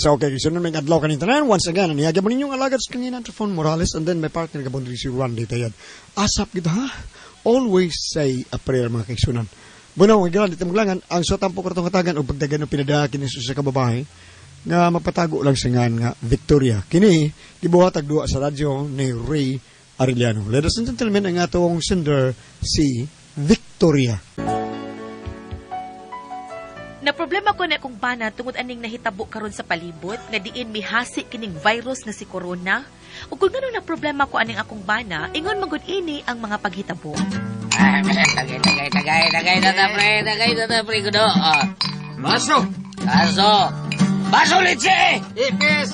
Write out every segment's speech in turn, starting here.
So, okay, so may adlaw kanin tanan. Once again, niya gyapon ninyong alagad sa kanina Trifon Morales and then my partner gabon diri si Randy Tayad. Asap gid ha. Always say a prayer, mga kaigsunan. Bueno, mga gilan, dito maglangan, ang sa tampo karatong hatagan o pagdagan ng pinadaha kini sa kababae nga mapatago lang sa ngan nga Victoria. Kini, gibuhat ag duwa sa radyo ni Ray Arellano. Ladies and gentlemen, ang atong sender si Victoria. Na problema ko na akong bana tungod aning nahitabo karon sa palibot nga diin mihasi kining virus nga si corona. Ug kung ngano na problema ko aning akong bana, ingon magud ini ang mga paghitabo. Ah, tagay, tagay, tagay, tagay na ta, pre, tagay na ta, pre, gudo. Ah. Baso! Baso! Baso, litsi! Ipis!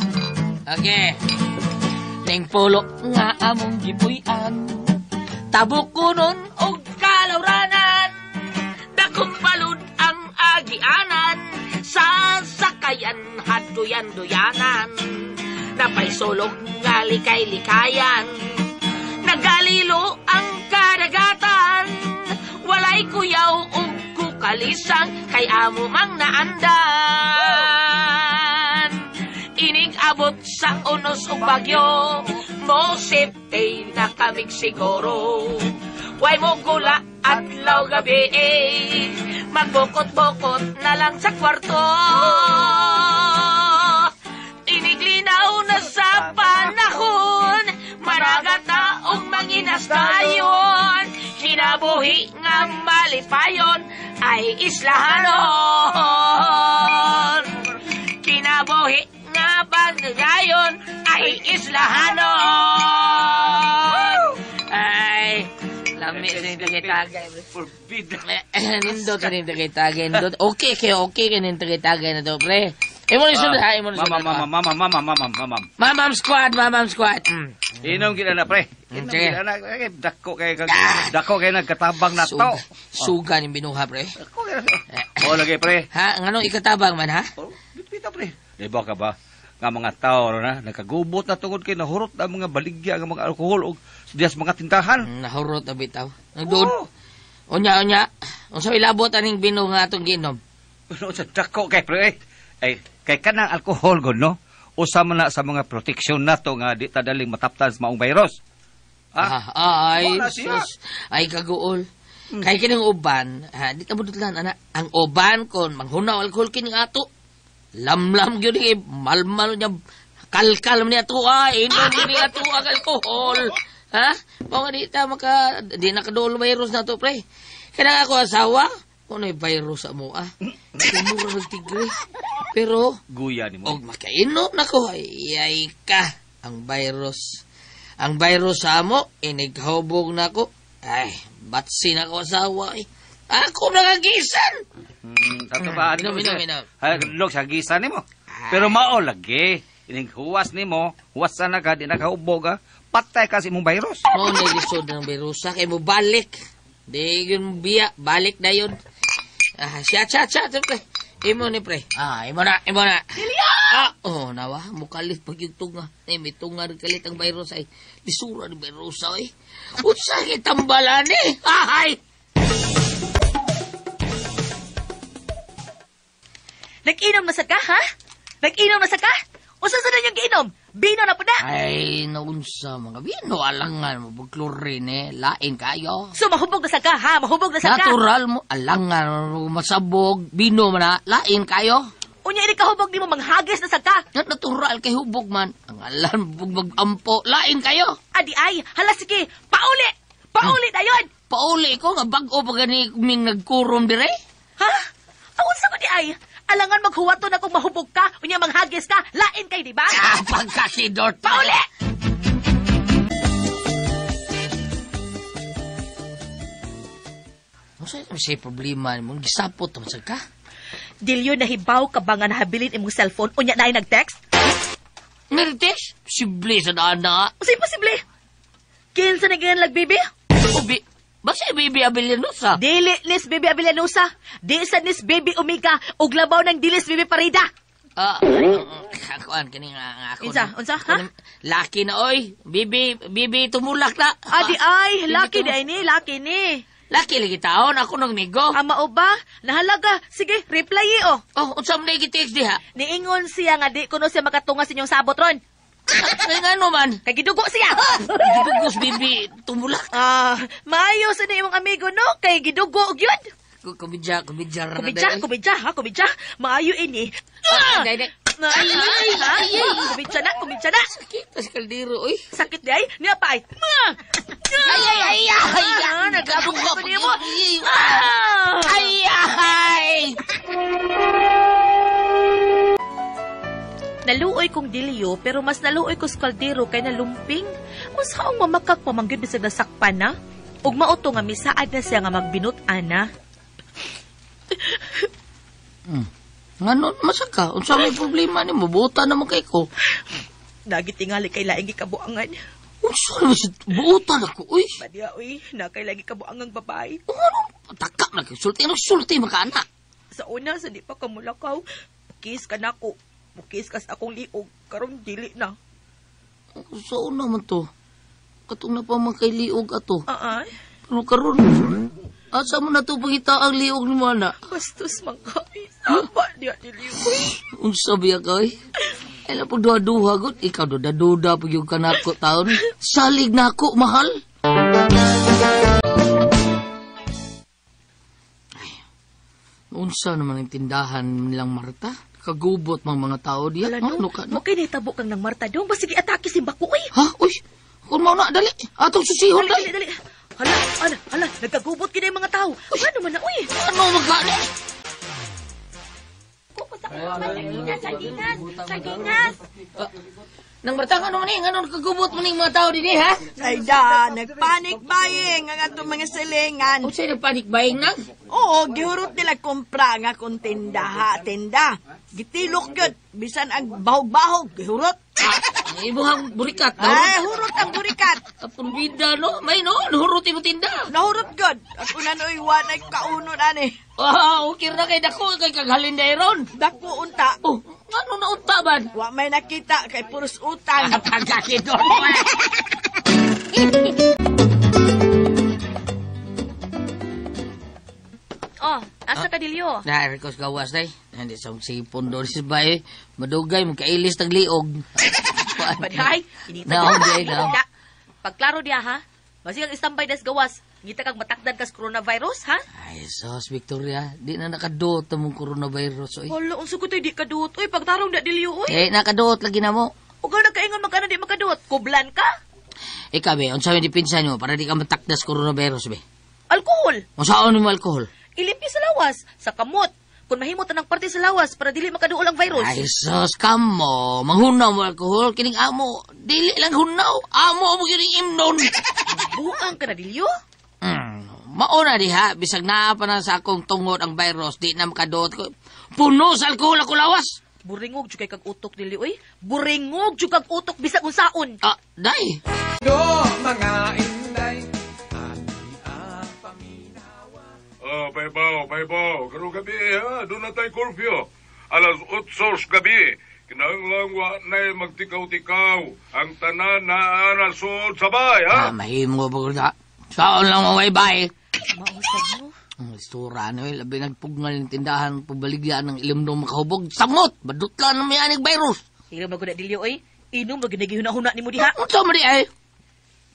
Okay. Ning pulo nga among gipuy-an, tabok kunon og kalawranan, dakong balud ang agianan, sa sakayan haduyan-duyanan, napay sulog nga likay-likayan, nagalilo ang kadagatan, walay kuyaw ug kukalisang, kay amo mang naandan. Inig abot sa unos ug bagyo, mo safety na kamig siguro. Way mo gula adlaw gabi, eh, magbukot-bukot na lang sa kwarto. Iniglinaw na sa panahon, managata og manginas tayon. Kinabuhi nga malipayon ay islahanon. Kinabuhi nga pagdayon ay islahanon. Ay, lami sa yung tagay-tagay. Forbid. Nindot sa yung tagay-tagay. Nindot. Okay, kay okay kayo yung tagay-tagay na to, pre. Imo ni sunod, ha? Imo ni sunod. Mama, mama, mama, mama, mama, mama. Mamam squad, mamam squad. Inom gina na, pre. Inom Sige. gina na. Eh, dako kay dako kay nagkatabang na to. Suga ni binuha, pre. Dako kay. Oh, lagi, pre. Ha? Ngano ikatabang man, ha? Oh, dito, pre. Di ba ka ba? Nga mga tao na nakagubot na tungod kay nahurot ang mga baligya nga mga alkohol og diya sa mga tindahan. Nahurot na bitaw. Nagdoon. Oh. Unya, unya. Unsa ilabot aning bino nga atong giinom? Ano sa dako kay pre? Ay, kay kanang alkohol gud no. Usa man na sa mga protection nato nga di ta daling mataptan sa maong virus. Ah, Ah, ay, wala siya. sus, ay kaguol. Kay kining uban, ha, di ka budutlan ana. Ang uban kon manghunaw alkohol kining ato. Lamlam gyud ni malmal niya kalkal man niya ato ah, inom gyud ni ato ang alkohol. Ha? Mao nga di ta maka di nakaduol virus na to, pre. Kanang ako asawa, kuno virus sa mo ah. Mura nagtigre. Pero Guya nimo. og makainom nako, ay, ay ka ang virus. Ang virus sa amo, inighubog na ko. Ay, batsi na ko asawa eh. Ako nakagisan! Tato ba? Inom, inom, inom. Ay, lok sa gisa nimo. Pero mao lagi, ining huwas nimo, huwas na ka di nakahubog ah. Patay ka sa imong virus. Mao na lisod ng virusa kay mo balik. Di yun biya, balik na yun. Ah, siya, siya, siya, pre. Imo ni pre. Ah, imo na, imo na. Ah, oh, nawa, mukalit pag yung tunga. Eh, may tunga rin kalit ang virus ay. Lisura ni virus ay. Unsa kay tambalan eh. Ahay! Nag-inom na sa ka, ha? Nag-inom na sa ka? Usa sa yung giinom? Bino na po na. Ay, naunsa mga bino, alangan mo, pag chlorine eh, lain kayo. So mahubog na sa ka, ha? Mahubog na sa ka. Natural mo, alangan mo, masabog, bino man na, lain kayo. Unya ini kahubog nimo manghagis na sa ka. Natural kay hubog man, ang alam bug magampo, lain kayo. Adi ay, hala sige, pauli. Pauli dayon. Pauli ko nga bag-o pa gani ming nagkurom dire. Ha? Ang unsa ko di ay? Alangan maghuwato na kung mahubog ka, unya manghagis ka, lain kay di ba? Ah, pagkasidort. Pauli! Unsa man siya problema nimo? Gisapot man sad ka. Dilyo nahibaw ka ba nga nahabilin imong cellphone unya naay nag-text? Narites? Sible sa daan na. Usa imposible. Kinsa na ganyan lag bibi? Ubi, basta bibi Abelianosa. Dili nis bibi Abilanusa. Di sa nis bibi Omega ug labaw ng dilis bibi Parida. Ah, kuan kani nga ako. Unsa? Unsa, ha? Laki na oy. Bibi, bibi tumulak na. Adi ay, Bibi laki di ay ni, laki ni. Laki lagi taon ako nang migo. Ama o ba? Nahalaga. Sige, reply oh. Oh, unsa man gitext diha? Niingon siya nga di kuno siya makatunga sa inyong sabot ron. Kay ngano man? Kay gidugo siya. Gidugos bibi tumulak. Ah, maayo sa imong amigo no kay gidugo gyud. Kumidya, kumidya ra na Kumidya, dahil. kumidya, ha, kumidya. Maayo ini. Ah, dai, dai. Ay, ay, ay, kumidya na, kumidya na. Sakit tas kaldero oy. Sakit di ay, niya pa ay. Ah! Ay ay ay ay. Ah, nagabog Gadugo ko nimo. Ah! Ay ay. Naluoy kong dilyo pero mas naluoy ko sa kaldero kay nalumping. Unsaong mamakak pamanggid bisag nasakpan na? Ug mao to nga misaad na siya nga magbinut ana. Ngano masaka? Unsa may problema nimo? Buotan naman kay ko. Nagitingali kay laing gikabuangan. Unsa naman sa buotan ako oy? Badya uy, na kay laing gikabuangang babae. Ano? Taka na kay sulti, ano sulti maka anak? Sa una sa di pa kamulakaw, mukis ka nako. Mukis ka sa akong liog karon dili na. Sa una man to. Katong na pa man kay liog ato. Aay, Pero karon asa mo na to pangita ang liog ni mo ana? bastos man ka. Saba diya dili uy. Unsa biya ka oy? Ay na pag duha-duha gud, ikaw duda-duda pag yung kanako taon. Salig na ako, mahal. Ay, unsa naman ang tindahan nilang Marta? Kagubot mang mga tao diya. Wala no, Ano ka? mo kay nahitabo kang nang Marta dong basig atake si Bako uy. Ha? Uy, kung mao na, dali. Atong susihon, Dali, dali. dali, dali. Hala, hala, hala, nagkagubot kini ang mga tao. Ano man na, uy? Ano magkani? Sardinas, sardinas, sardinas. Nang Marta, ano man eh? Ano kagubot mo ning mga tao dinhi, ha? Ay da, nagpanic buying ang atong mga silingan. Unsay nagpanic buying nang? Oo, gihurot nila kumpra nga kung tinda ha, tinda. Gitilok yun, bisan ang bahog-bahog, gihurot. Ah, imuhang burikat. Ay, hurot ang burikat. Apon bida, no? May no, nahurot imo tinda. Nahurot gud. Ako na noy wanay kaunon ani. Ah, okay na kay dako kay kaghalin dairon. Dako unta. Oh, ano na unta man? Wa may nakita kay puros utang. Pagkakidon mo. Oh, asa ka dilyo? Na, Ericos gawas day. Hindi sa sipon doon si bay. Madugay, magkailis tagliog. Baday, inita No, ka. di, no. Inita. Pagklaro diya ha. Basig ang istambay das gawas. Ngita kag matakdan kas coronavirus ha? Ay, sos, Victoria. Di na nakaduot ang mong coronavirus. Oy. Hala, unsa ko to'y di kaduot uy, pagtarong da dilyo uy. Eh, nakaduot lagi na mo. Ug nagkaingon man ka na di makaduot, kublan ka. Ikaw, be, unsa may depensa nimo para di ka matakdas coronavirus, be? Alkohol. Unsaon nimo alkohol? Ilimpyo sa lawas, sa kamot. Kung mahimot ang parte sa lawas para dili makaduol ang virus. Ay, sus, kamo. Manghunaw mo alkohol. Kining amo. Dili lang hunaw. Amo mo kining imnon. Buang ka na dilyo. Mauna diha. Bisag naa pa na sa akong tungod ang virus. Di na makaduot ko. Puno sa alkohol ako lawas. Buringog jud kay kag utok dili uy. Buringog jud kag utok bisag unsaon. Ah, day. Oh, paybaw, paybaw. Karong gabi ha, doon na tayo curfew. Alas 8 sa gabi. Kinahanglan wa na magtikaw-tikaw. Ang tanan na nasod sabay, Ah, ha? mahimo ba ko na? Saan lang mga bay? Mausab mo. Ang istura ano eh, labi nagpugngal ng tindahan, pabaligyan ng ilim ng makahubog. Samot! Badutlan ng may anig virus. Iro man gud na dilyo oy. Inom ra gid huna-huna nimo diha. Unsa man di ay?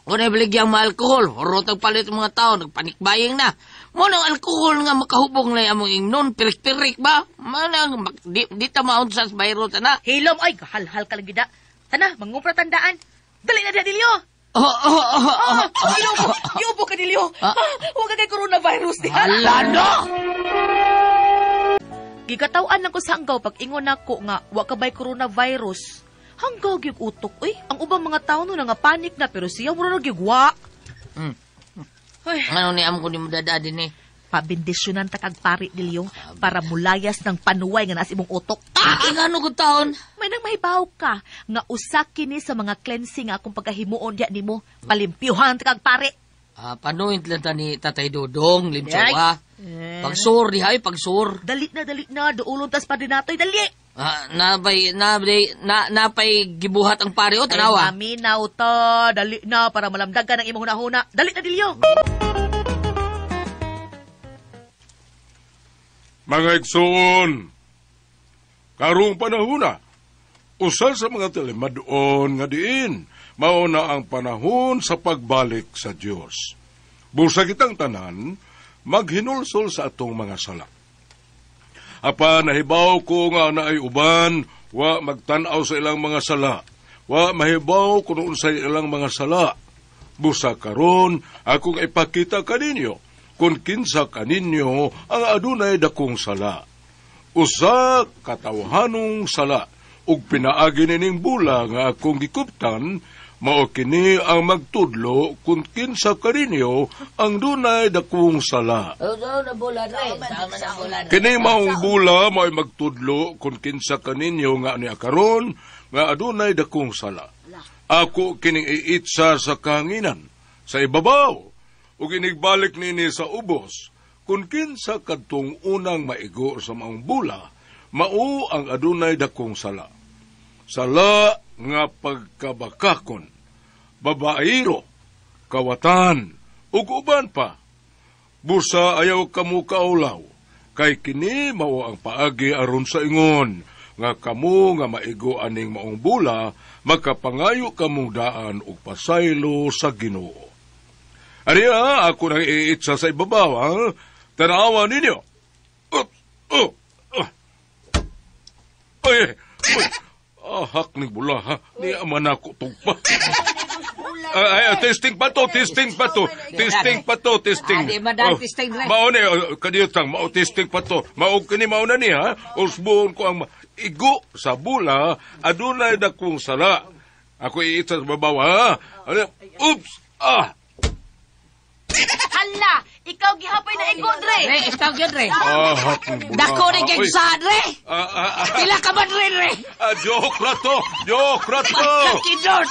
Kung nabaligyang mga alkohol, hurot ang palit ang mga tao, nagpanikbaying na. Mo nang alkohol nga makahubog na among ingnon, pirik-pirik ba? Manang, di ta maunsa sa virus, ana. Hilom oy, halhal ka lang gid. Tana, mangumpra tandaan. Dali na diha dilyo. Oh, oh, oh, oh, Ah, giubo, giubo ka dilyo. Ah. Ah, wa ka kay coronavirus diha. Hala, no! Gikataw-an lang ko sa hanggaw pag ingon nako nga wa ka bay coronavirus. Hanggaw gyud utok oy. Ang ubang mga tao no nga panic na pero siya mura gyud wa. Ay, Ano ni amo ko ni mo dada din eh. pabendisyonan ta kag pari dilyo para mulayas ng panuway nga nasa imong utok. Ah, ano ko taon? May nang mahibaw ka nga usa kini sa mga cleansing nga akong pagkahimuon diya nimo. Palimpyuhan ta kag pari. Ah, panuin lang ta ni Tatay Dodong, Ay. limtsawa. Pagsur di hay, pagsur. Dali na, duulon tas padinatoy, dali. Ah, nabay, nabay, na, napay gibuhat ang pare o, tanawa. Ay, maminaw ta, dali na para malamdagan ang imong hunahuna. Dali na dilyo. Mga igsoon, karong panahona, usa sa mga talimadon nga diin, mao na ang panahon sa pagbalik sa Dios. Busa kitang tanan, maghinulsol sa atong mga sala. Apan nahibaw ko nga naay uban, wa magtan-aw sa ilang mga sala. Wa mahibaw kung unsay ilang mga sala. Busa karon akong ipakita kaninyo kung kinsa kaninyo ang adunay dakong sala. Usa katawhanong sala ug pinaagi nining bula nga akong gikuptan, mao kini ang magtudlo kung kinsa kaninyo ang dunay dakong sala. Oh, na bola dre. Sama na bola. Kini maong bula mao'y magtudlo kung kinsa kaninyo nga niya karon nga adunay dakong sala. Ako kining iitsa sa kahanginan sa ibabaw ug inigbalik nini sa ubos kung kinsa kadtong unang maigo sa maong bula mao ang adunay dakong sala. Sala nga pagkabakakon, babaero, kawatan ug uban pa. Busa ayaw kamo kaulaw, kay kini mao ang paagi aron sa ingon, nga kamo nga maigo aning maong bula, makapangayo kamong daan og pasaylo sa Ginoo. Ariya, ako nang iitsa sa ibabaw, ha? Tanawa ninyo. Oops! Oh! Ah. Ay! Uy! Ahak ni bula, ha? Ni ama na ko tugpa. Ay, testing pa to, testing pa to. Testing pa to, testing. Ah, di ba dahil testing, Dre? Mao ni, kadiyotang, mao testing pa to. Mao kini mao na ni, ha? Usbon ko ang igo sa bula, adunay dakong sala. Ako iitsa sa babaw, ha? Ano? Oops! Ah! Hala, ikaw gihapoy na igo dre. Dre, ikaw gyud dre. Ahak ni bula. Dako ni kay Uy. sa dre. Ah, ah, ah, Pila ka ba dre dre? ah, joke ra to! Joke ra to! Pagkakidot.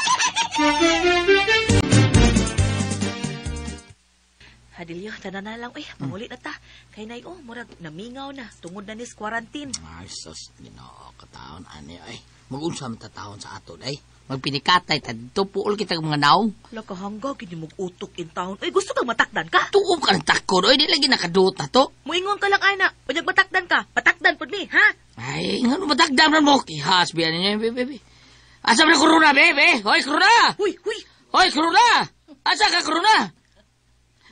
Hadilyo, tanan na lang. Uy, manguli na ta. Kay nay, oh, murag namingaw na. Tungod na nis quarantine. Ay, sus, Ginoo, kataon ani ay. Mag-unsa man ta taon sa ato day. Magpinikatay ta dito puol kita mga naong. Hala ka hangga, gini mong utok in town. Uy, gusto kang matakdan ka? Tuo ka ng takod oy, di lagi nakaduot na to. Muingon ka lang, ana. Unyag matakdan ka. Patakdan pud mi, ha? Ay, ngano matakdam na mo? Kihas biyan niya, bebe, bebe. Asa man ang corona, bebe? Hoy, corona! Huy, huy. Hoy, corona! Asa ka, corona?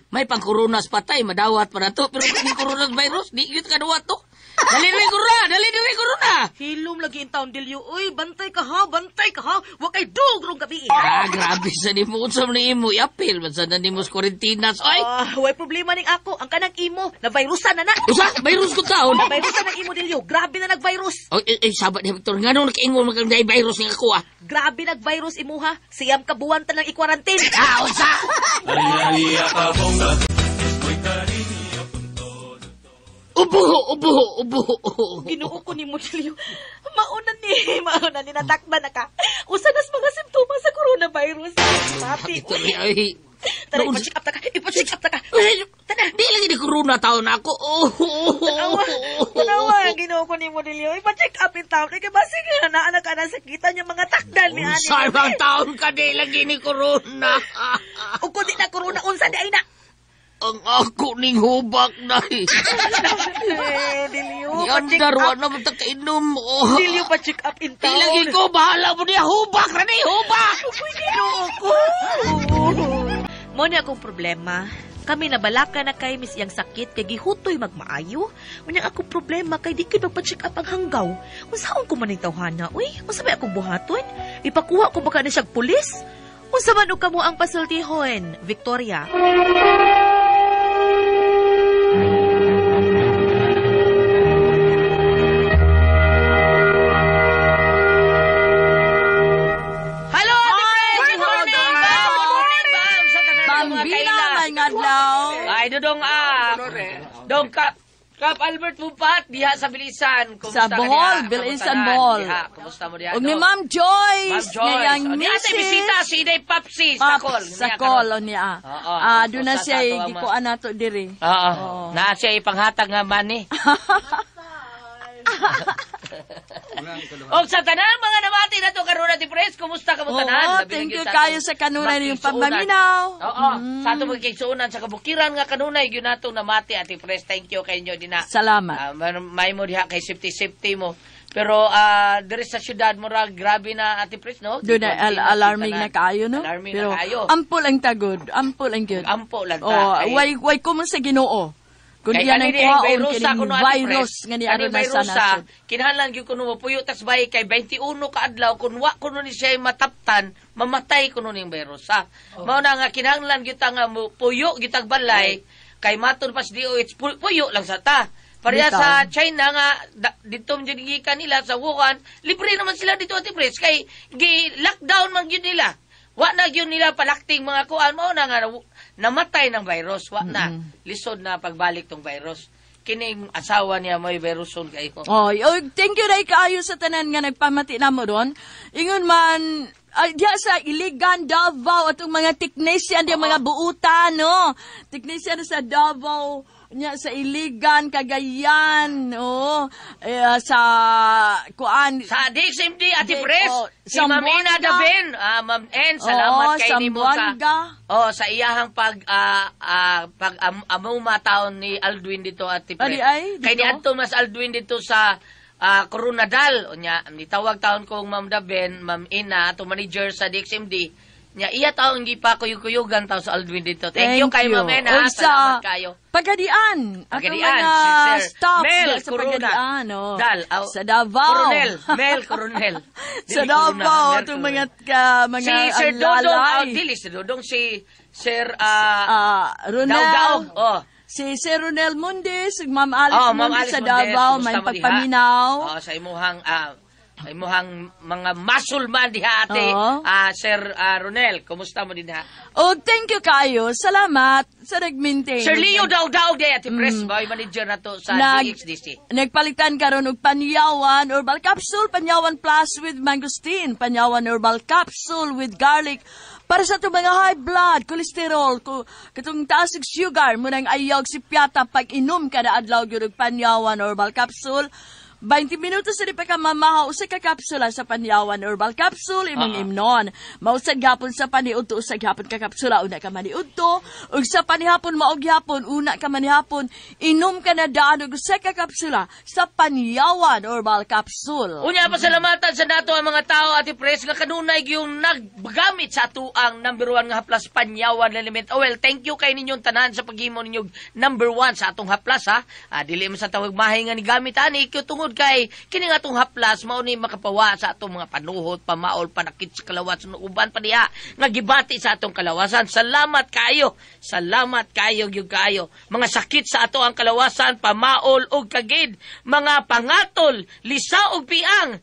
May pang coronas patay, madawat pa na to. Pero kung corona virus, di yun ka dawat to. Dali rin corona! Dali rin corona! Hilom lagi in town, Dilyo. Uy, bantay ka ha, bantay ka ha. Wa kay dugrong gabi. Ah, grabe sa nimo. Unsa man ni imo iapil man sa nimo sa quarantinas. Oy! Ah, way problema ning ako. Ang kanang imo, na virusan na na. Usa, virus ko taon. Na virusan ang imo, Dilyo. Grabe na nag-virus. Oy, eh, sabat ni Victor, ngano nakaingon man kang virus nga ako ah. Grabe nag-virus imuha. Siyam ka buwan ta lang i-quarantine. Ah, unsa? Ubo, ubo, ubo. Ginoo ko ni mo, Dilyo. Mauna ni natakban na ka. Usa nas mga simptomas sa coronavirus. Papi, Victor, ay. Tara, ipa-check up ta ka. Ipa-check up ta ka. Ay, Tana. Di lagi ni corona taon ako. Oh, Tanawa, tanawa, ginoo ko ni Modelio. Ipa-check up in town. Kaya basig na naanak ka na sakitan yung mga takdal ni Ani. Unsa bang taon ka di lagi ni corona? O kung di na corona, unsa di ay na. Ang ako ning hubak na. Eh, Dilio, pa-check Yandar, up. wa na mo ta kainom. Oh. Dilio, pa-check up in Di town. lagi ko, bahala mo niya. Hubak na ni, hubak! Uy, ginoo ko. Mo ni akong problema. Kami nabalaka na kay mis iyang sakit kay gihutoy magmaayo. Unyang akong problema kay di kay magpa-check up ang hanggaw. Unsaon ko man ning tawhana? Uy, unsa may akong buhaton? Ipakuha ko baka na siyag pulis? Unsa man og kamo ang pasultihon, Victoria? Hello, Ate Fred! Good morning! Good morning! Bambina may ngadlaw. Ay, dodong ah. Dong Kap Kap Albert Mupat diha sa Bilisan. Kumusta Sa ka Bohol, diha? Bilisan, Kamusta Bohol. Diha, kumusta mo diha? Og ni Dong? Ma'am Joyce, Ma'am Joyce. ngayang O, ni Ate misis. bisita si Inay Papsi sa Paps, Kol. sa kol o niya. Oo, Ah, doon na sa siya ato ang mga- gikuan nato diri. Oo. Oo. Na siya ipanghatag nga money. Og sa tanan mga namati nato karon na Ate Pres, kumusta ka mo Oo, tanan? Labi na thank gyud you sa kayo atong sa kanunay mga niyong kaigsuonan. pagmaminaw. Oo, sa atong mga kaigsuonan sa kabukiran nga kanunay gyud nato namati, Ate Pres. Thank you kay inyo dinha. Salamat. May mo diha kay safety safety mo. Pero diri sa syudad murag grabe na, Ate Pres, no? Doon na alarming na kaayo, no? Alarming Pero na kaayo. Ampol ang tagod, ampol ang gyud. Ampo lang ta. Oh, Kay- way kumon sa Ginoo. Kun Kay iya nang kani dihang kuhaon virusa kining kuno, Ate virus Pres. nga ni Kani aron na sa virusa, nasod. kinahanglan gyud kuno mopuyo tas bay kay 21 ka adlaw kun wa kuno ni siya mataptan, mamatay kuno ning virusa. Mao na nga kinahanglan gyud ta nga mopuyo gyud tag balay kay maton pas DOH puyo lang sa ta. Pareha Bitaw. sa China nga dito man jud gikan nila sa Wuhan, libre naman sila dito, Ate Pres, kay gi lockdown man gyud nila. Wa na gyud nila palakting mga kuan, mao na nga namatay ng virus, wa na. Lisod na pagbalik tong virus. Kining asawa niya may viruson kayo. Oy, oy, thank you dai kaayo sa tanan nga nagpamati namo doon. Ingon man ay, diya sa Iligan, Davao, atong mga technician, diya mga buutan, no? Technician sa Davao, niya sa Iligan, Cagayan, oh, eh, sa kuan Sa DXMD, Ate Di- Pres, oh, si Ma'am Ina Zamboanga. Davin. Ma'am N, salamat Oo, kay nimo sa Zamboanga. Oh, sa iyahang pag amuma taon ni Aldwin dito, Ate Pres. Adi ay, Kay dito? niadto mas Aldwin dito sa Coronadal. Unya, nitawag taon kong Ma'am Davin, Ma'am Ina, ato manager sa DXMD. Nya iya taon gipakuyog-kuyugan taon sa Aldwin dito. Thank you kay Ma'am Ina. Ug sa Salamat kayo. Pagadian. Atong Pagadian, mga si Sir staff Mel diya sa Corona. Pagadian, oh. Dal, aw, Sa Davao. Coronel, Mel Coronel. Sa Dili Davao, Corona, Mel atong Coronel. mga Si Sir Dodong, alalay. dili si Dodong, si Sir Ronel. Daw-Daw. Oh. Si Sir Ronel Mundis, ug Ma'am Alice Oh, Ma'am Mundis Alice sa Mundis, Davao, kumusta may mo diha? pagpaminaw. Oh, sa imuhang mga muscle man diha, ate. Oo. Sir Ronel, kumusta mo dinha? Oh, thank you kayo. Salamat sa nag-maintain. Sir Leo Daw-Daw di Ate Pres, boy manager na to sa DXDC. Nagpalitan karon og Panyawan Herbal Capsule, Panyawan Plus with mangosteen, Panyawan Herbal Capsule with garlic para sa itong mga high blood, cholesterol, katong taas og sugar, munang ayaw si piyata pag inom kada adlaw gyud og Panyawan Herbal Capsule. 20 minutos na di pa ka mamahaw usa ka kapsula sa Panyawan Herbal Capsule imong imnon. Mausad gapon sa paniudto usa gihapon ka kapsula una ka maniudto ug sa panihapon mao gihapon una ka manihapon inom ka na daan og usa ka kapsula sa Panyawan Herbal Capsule. Unya, pasalamatan sa nato ang mga tao, Ate Pres, nga kanunay yung naggamit sa atuang number one nga haplas, Panyawan Liniment Oil. Thank you kay ninyong tanan sa paghimo ninyong number one sa atong haplas ha. Dili man sa tawag mahay nga ni gamit ani kay tungod kay kini nga atong haplas mao ni makapawa sa atong mga panuhot, pamaol, panakit sa kalawas ug uban pa diha nga gibati sa atong kalawasan. Salamat kayo. Salamat kayo gyud kaayo. Mga sakit sa ato ang kalawasan, pamaol ug kagid, mga pangatol, lisa ug piang,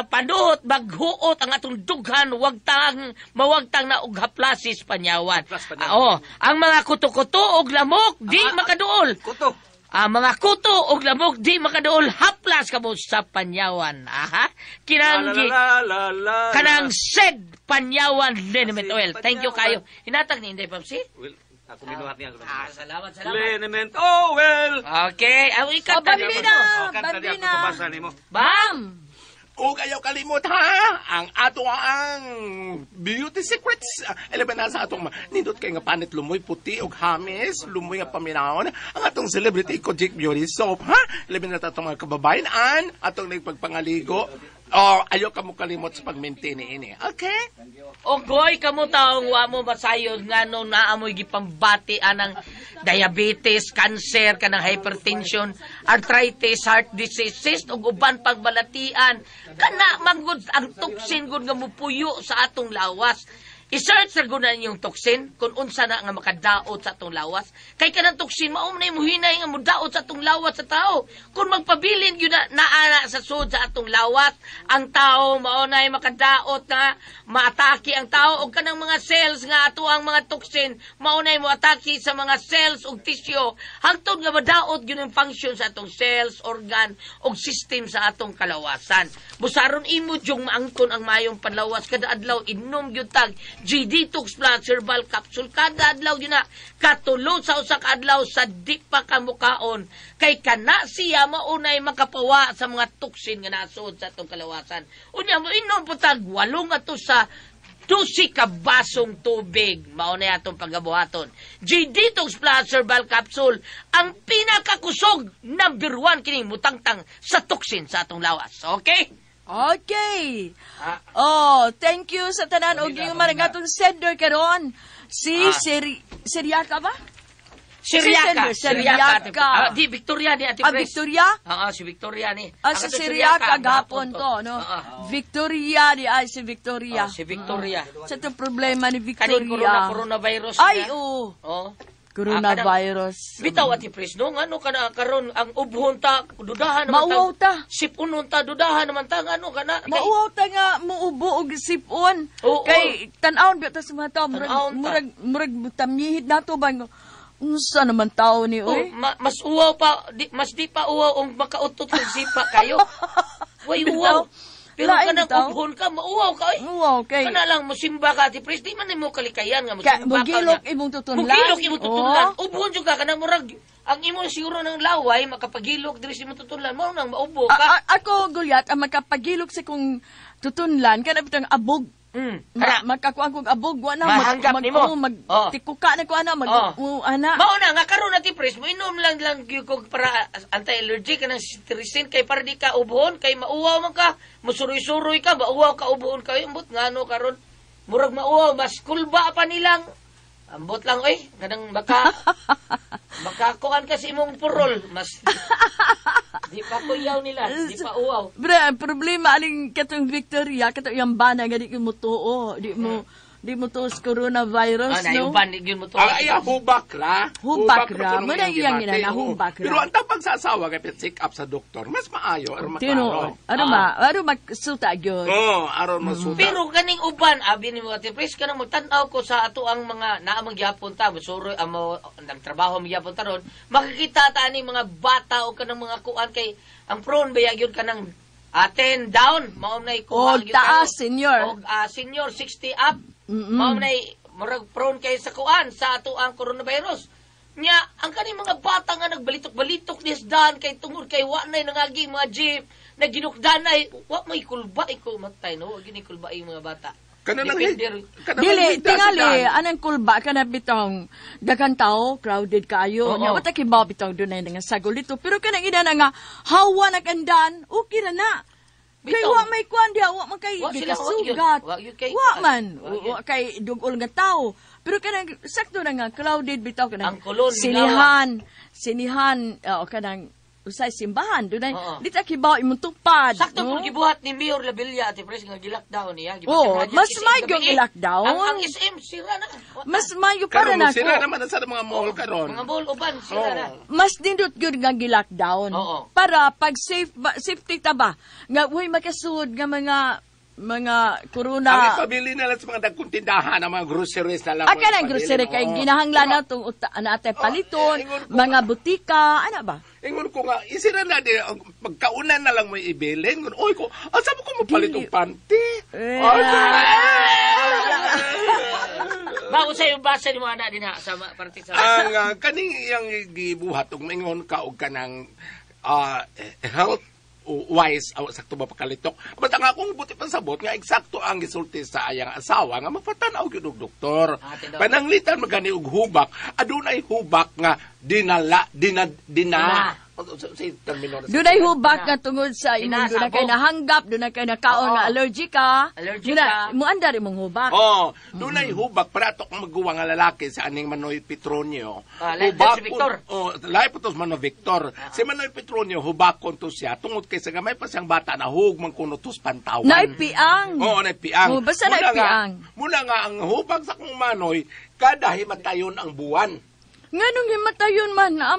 panuhot, maghuot ang atong dughan, wagtang mawagtang na og haplasis Panyawan. Haplas Panyawan. Oh, ang mga kuto-kuto ug lamok di makaduol. Kuto. Ang mga kuto ug lamok di makaduol, haplas kamo sa Panyawan. Aha. Kinanggi La, la, la, la, la. kanang said Panyawan Liniment Oil. Thank you Panyawan. kayo. Hinatag ni Inday Papsi? Well, ako minuhat niya. Salamat, salamat. Liniment Oil! Okay, aw ikat Oh, Bambina! Oh, kanta niya, Bambina! ako pabasa nimo. Bam! Ug ayaw kalimot ha, ang ato ang beauty secrets. Ilabi na sa atong nindot kay nga panit lumoy puti og hamis, lumoy nga paminawon, ang atong celebrity Kojik Beauty Soap ha. Ilabi na sa atong mga kababayan an atong nagpagpangaligo. Oh, ayaw ka mo kalimot sa pag-maintain ini. Okay? Ogoy kamo taong wa mo masayod ngano naamoy gipambati anang diabetes, cancer, kanang hypertension, arthritis, heart disease, cyst ug uban pang balatian. Kana manggod ang toxin gud nga mupuyo sa atong lawas. I-search ra gud na inyong toxin kung unsa na nga makadaot sa atong lawas. Kay kanang toxin mao man na muhinay nga mudaot sa atong lawas sa tao. Kung magpabilin gyud na naana sa sud sa atong lawas, ang tao mao na makadaot na maatake ang tao og kanang mga cells nga ato ang mga toxin mao na moatake sa mga cells ug tissue hangtod nga madaot gyud ang function sa atong cells, organ ug system sa atong kalawasan. Busaron imo jung maangkon ang mayong panlawas kada adlaw inom gyud tag G-Detox Plus Herbal Capsule kada adlaw yun na katulo sa usa ka adlaw sa di pa ka mukaon kay kana siya maunay makapawa sa mga toxin nga nasud sa atong kalawasan. Unya mo inom po tag 8 ngadto sa 12 ka basong tubig. Mao na atong pagabuhaton. G-Detox Plus Herbal Capsule, ang pinakakusog number 1 kini mutangtang sa toxin sa atong lawas. Okay? Okay. Ah. Oh, thank you sa tanan og yung marang atong sender karon. Si Siriaka ba? Siriaka. Si Siriaka. Ah, di Victoria ni Ate Ah, Pres. Victoria? Oo, si Victoria ni. Ah, si Ang atong Siriaka ang gahapon to, no? Oo. Victoria di ay si Victoria. Oh, si Victoria. Sa itong problema ni Victoria. Kaning coronavirus Ay, niya. oo. Oh. Coronavirus. Bitaw Ate Pres, no? Ngano kana karon ang ubhon ta, dudahan naman Mauwaw ta. Sipunon ta, dudahan naman ta ngano kana. Mauwaw ta nga muubo og sipon. Oo. Kay tan-awon ba ta sa mga tao, murag Tan-awon ta. murag murag tamyihit nato ba nga, unsa naman tao ni Oh, oy? mas uwaw pa, di, mas di pa uwaw ang makautot og sipa kayo. Way uwaw. Pero Lain kanang bitaw. ubhon ka, mauwaw ka oy. Uwaw kay Kana lang musimba ka Ate Pres, di man nimo kalikayan nga Ka, musimba ka. mugilok niya. imong tutunlan. Mugilok imong tutunlan. Oo. Ubhon jud ka kanang murag ang imo siguro ng laway makapagilok diri sa imong tutunlan mao nang maubo ka. Ako gulyat ang makapagilok sa kong tutunlan kana bitang abog. Kana Makakuan kog abog wa na Mahanggap nimo. oh, mag Oh. tikuka na ko ana mag Oh. oh, ana. Mao na nga karon Ate Pres, mo inom lang lang gyud kog para anti-allergic kanang cetirizine kay para di ka ubhon kay mauwaw man ka, musuroy-suroy ka, mauwaw ka ubhon kayo ambot ngano karon. Murag mauwaw mas kulba pa nilang. Ambot lang oy, kanang baka makakuan ka sa imong purol, mas di pa kuyaw nila, di pa uwaw. Bre, ang problema aling katong Victoria, katong iyang bana nga di mo tuo, di mo tuo sa coronavirus, Ah, no? naiuban di gyud mo to. Ang iya, hubak ra. Hubak ra. kuno Muna iyang iyang gibati, ina na, oo. hubak ra. Pero ang tapag sa asawa kay check up sa doktor, mas maayo aron Tinuod. maklaro. Ano ba? Ano magsuta gyud? Oo, aron masuta. Pero kaning uban abi ni Ate Pres kanang magtan-aw ko sa ato ang mga naamang gyapon ta musuroy amo nagtrabaho ang gyapon ta ron makikita ta ani mga bata o kanang mga kuan kay ang prone ba gyud kanang 10 down mao nay kuha Og gyud taas, kayo. senior. Og senior 60 up. Mao nay murag prone kay sa kuan sa ato ang coronavirus. Nya ang kaning mga bata nga nagbalitok-balitok ni dan kay tungod kay wa nay nangagi mga jeep naginukdanay wa may kulba iko matay no wa gini kulba yung mga bata. Kanang Depende kanang Dili, higda sa tingali, daan. anang kulba ka na bitong daghan tao, crowded kayo. Oo. Nya, wata kibaw bitong dunay nga sagol dito. Pero kanang ina na nga, hawa na kandan, okay na na. Kay Bitaw. wa may kuan diha, wa man kay Wa sila, wa yun. gikasugat. Wa yun kay Wa kuan. man, Wa yun. wa kay dugol nga tao. Pero kanang sakto na nga crowded bitaw kanang Ang kolon, sinihan, sinihan, o kanang usay simbahan dunay Oo. di ta kibaw imong tupad. Sakto no? po gibuhat ni Mayor Labilla Ate Pres nga gilockdown niya. Oo, Gibuhat mas niya may SM yung gabi. i-lockdown. Ang SM sira na. Wa na. Mas mayo para Karon na sila ako. naman sa mga mall karon. Mga mall uban sira na. Mas nindot gyud nga gi-lockdown. Oo. Para pag safe ba, safety ta ba nga uy makasud nga mga Ang corona. ipabili na lang sa mga dagkong tindahan, ang mga groceries na lang. Ah, kanang Ipabili, grocery kay oo. ginahanglan na tong naatay paliton, ingon ko mga butika, ana ba? Ingon ko nga, isira na di, ang pagkauna na lang mo ibilin. Ingon, oy ko, asa mo ko mapalit Dili. og panty? Eh. Ay, Ba usay yung basa ni mga anak din ha sa parte sa ang kaning iyang gibuhat ug maingon ka og kanang health wise aw sakto ba pakalitok basta nga akong buti pasabot nga eksakto ang gisulti sa ayang asawa nga magpatan-aw gyud og doktor. Ah, tinuod. Pananglitan magani og hubak, adunay hubak nga dinala dina dina si termino na- Dunay hubak nga tungod sa imong dunay kay Sinasabog. nahanggap, dunay kay nakaon Oo. nga allergic ka. Allergic Dunay- ka. Muandar imong hubak. Oh, dunay hubak para ato kang magawa nga lalaki sa aning Manoy Petronio. Ah, that's si Victor. Oh, lahi po to si Manoy Victor. Si Manoy Petronio hubakon to siya tungod kay sa gamay pa siyang bata na hug man kuno tos pantawan. Naipiang. Oo, naipiang. Oh, basta Muna nga- naipiang. Muna nga ang hubag sa kong Manoy kada himatayon ang buwan. Nganong himatayon man, na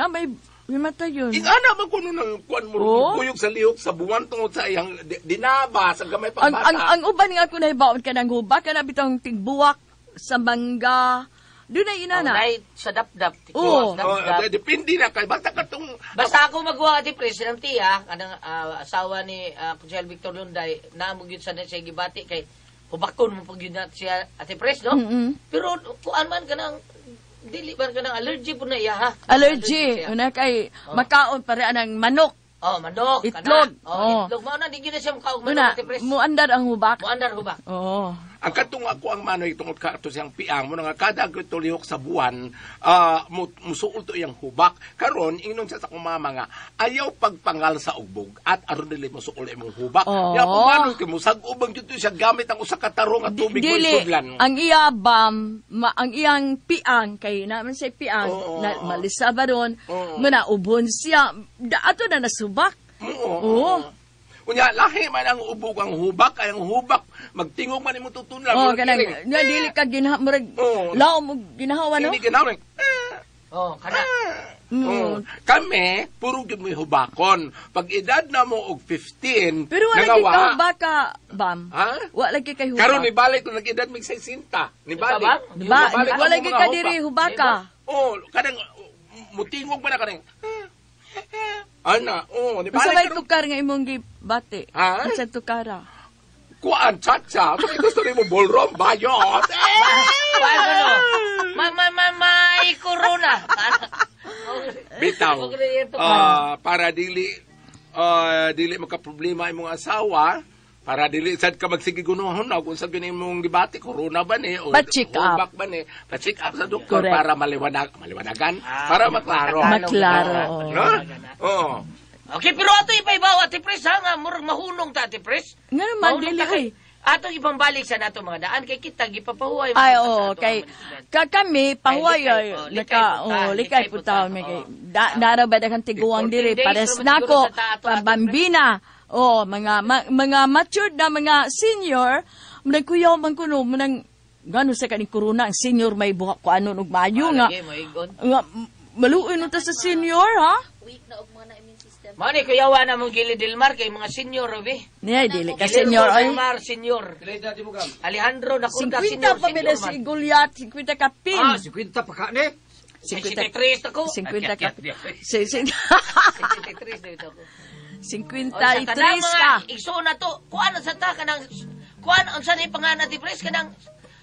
may himatayon. Ingana man kuno nang kuan mo Oh? kuyog sa lihok sa buwan tungod sa iyang dinaba sa gamay pang Ang bata. ang uban nga ako nahibaon ka ng hubak kana bitong tigbuwak sa mangga. Dunay ina na. Nay sa dapdap. Oo. Sa Oh, dapdap. depende na kay basta katong Basta ako magawa ati Pres ng tiya kanang asawa ni Kutsel Victor Lunday naamo gyud sa sa gibati kay hubakon mo pag yun na siya Ate Pres, no? Mm-mm. Pero kuan man kanang dili man kanang allergy po na iya ha. Allergy. Siya. Una kay makaon pare anang manok. Oh, manok. Itlog. Kana. Oh, Oh. itlog. Mao na di gyud na siya makaog manok, Una, Ate Pres. muandar ang hubak. Muandar hubak. Oo. Ang katong ako ang manoy tungod ka ato siyang piang mo nga kada tulihok sa buwan musuol to iyang hubak karon ingnon siya sa akong mama nga ayaw pagpangal sa ugbog at aron dili musuol imong hubak. Oo. Ya ako manoy kay musag-ubang jud to siya gamit ang usa ka tarong nga tubig mo Dili, isudlan. ang iya bam, ang iyang piang, kay naman siya piang, Oo. na, malisa ba ron, Oo. muna ubon siya, da, ato na nasubak. Oo. Oo. Unya lahi man ang ubog ang hubak ay ang hubak magtingog man imong tutunlan. Oh, Murag kanang, kiring. nga dili ka ginha, murag, Oo. lao mo ginahawa, no? Hindi ginawa. Oh, kana. Oo. Kami, puro gyud mo'y hubakon. Pag edad na mo og 15, Pero wala nangawa. kay kahubaka, bam. Ha? Wala kay kahubak. Karon nibalik kung nag-edad mig 60. Nibalik. Ba? Ba, Nibalik wala ang kay mga kadiri hubak. hubaka. Oo, kanang mutingog man na kanang. Ana, oo, Unsa nibalik may karon. tukar nga imong gibati? Ha? Unsa tukara? Kuan chacha. So gusto nimo ballroom bayot. Kuan ko no. Ma ma ma may corona. Bitaw. Para dili dili makaproblema imong asawa, para dili sad ka magsige gunohon na kung sa imong gibati corona ba ni o Pa-check up. hubak ba ni, pa-check up sa doktor Correct. para maliwanagan, para maklaro. Maklaro, oo. No? Oo. Okay, pero ato ipaibaw Ate Pres ha nga murag mahunong ta Ate Pres. Nga naman, Mahunong dili ta kay- oy. Atong ipambalik sa nato mga daan kay kita gipapahuway man Ay, sa oo, ato kay ang management. ka kami pahuway Ay, likay, ay oh, likay naka punta, oh, likay likay punta, punta may kay oo. da, nara ba daghang tiguang 14 diri days pares naman nako siguro sa ta ato, Ate pabambina. Oh, mga mga matured na mga senior, manang kuyaw man kuno manang ngano sa kaning corona ang senior may buhak ko ano og maayo nga. Lagi, moigon. Nga maluoy no ta sa senior ha. Weak na og mga na immune system. Mao ni kuyawa na mong Gili Delmar kay mga senior obi. Niya dili ka senior Gillermo ay. Delmar senior. Alejandro Nakurda 50 senior pa senior bida si man. Goliath, 50 ka pin. Ah, 50 pa ka ni. 53 ako. 50 ka. Si, si, 53 na ito ako. 53 ka. Igsuon na to. Kuan sa ta kanang kuan ang sa ni pangalan ti Pres kanang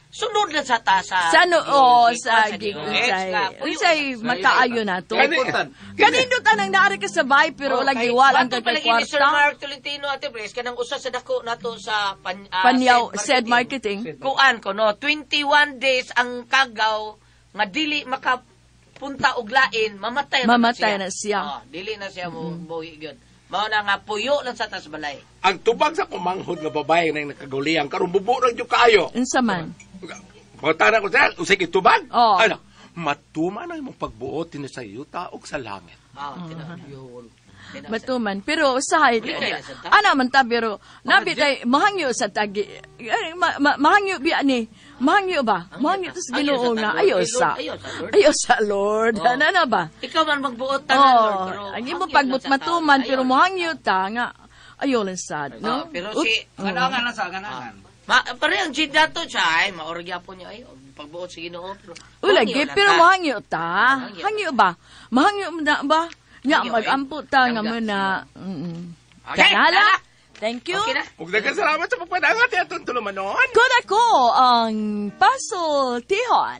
sunod lang sa ta sa Sa no, oh, sa gi- unsay nga, puyo. unsay makaayo na to. Important. Kanindot anang naari ka sa bahay pero Oh, lagi kay- wala ang Bato kay palagi ni Sir kwarta. Mark Tolentino Ate Pres kanang usa sa dako nato sa Panyaw said marketing. Kuan ko no 21 days ang kagaw nga dili makapunta og lain mamatay na Mamatay na siya. Oh, dili na siya mo buhi gyud. Mao na nga puyo lang sa tas balay. Ang tubag sa kumanghod nga babae na nakaguliang karon bubo ra gyud kaayo. Unsa man? Pagtana ko siya, usay kitubag. Oo. Ano, matuma na imong pagbuot dinhi sa yuta ug sa langit. Ah, tinuod. Yun. Tinuod. Matuman pero usahay Likay na sa ta. ana man ta pero nabi tay mahangyo sa tagi eh, mahangyo biya ni mahangyo ba mahangyo tas Hangyo Ginoo sa nga ta, Lord. ayo Ay, sa Lord, ayo sa Lord. ayo sa Lord Oh. ana na ba Ikaw man magbuot tanan, Lord, Oh, pero ang imo hangyo pagbut lang sa matuman tao. pero Ayo. mohangyo ta nga ayo lang sad Oh, no pero Ut- si Kanangan lang sa kanangan. Ma, pare ang jid nato siya ay maorgya po niya ay pagbuot sa Ginoo pero Uy, lagi, hangyo lang pero ta. mahangyo ta. Mahangyo. Hangyo ba? Mahangyo na ba? Nya, Hangyo, eh. magampo ta nga Hangga. mo na. Mm. Okay, Kanala. tara. Thank you. Okay na. Ug daghang salamat sa pagpadangat atong tulumanon. Kun ako ang Pasol Tihon.